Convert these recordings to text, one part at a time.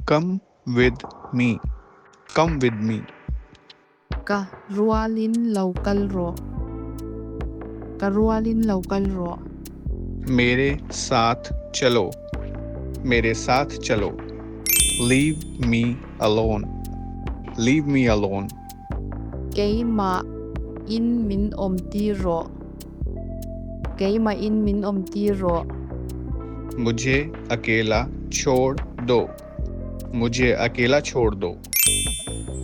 Come with me. Come with me. Ka rualin lo kal rawh. Ka rualin lo kal rawh. मेरे साथ चलो. मेरे साथ चलो. Leave me alone. Leave me alone. Keimah in min awm tir rawh. Keimah in min awm tir rawh. मुझे अकेला छोड़ दो. मुझे अकेला छोड़ दो.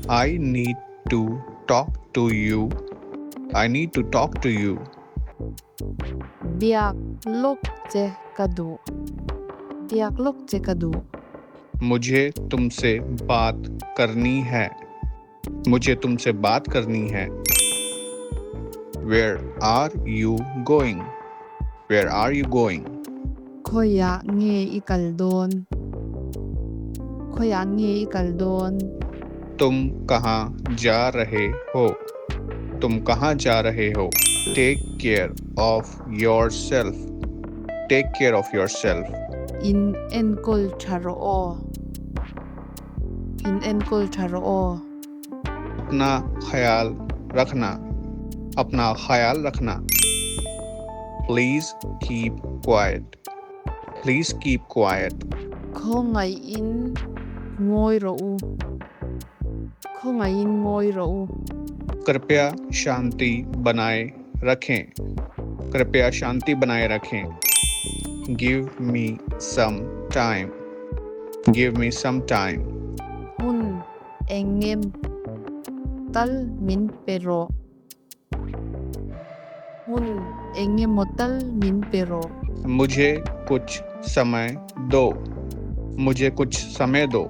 I need to talk to you. I need to talk to you. Biak lawk che ka duh. Biak lawk che ka duh. मुझे तुमसे बात करनी है. मुझे तुमसे बात करनी है. Where are you going? Where are you going? Khawiah nge i kal dawn? Khawiah nge i kal dawn? तुम कहाँ जा रहे हो? तुम कहाँ जा रहे हो? Take care of yourself. Take care of yourself. In enkawl tha rawh aw. In enkawl tha rawh aw. अपना ख्याल रखना. अपना ख्याल रखना. Please keep quiet. Please keep quiet. Khawngaihin ngawi rawh u. Khawngaihin ngawi rawh u. कृपया शांति बनाए रखें. कृपया शांति बनाए रखें. Give me some time. Give me some time. Hun engemaw tal min pe rawh. Hun engemaw tal min pe rawh. मुझे कुछ समय दो. मुझे कुछ समय दो.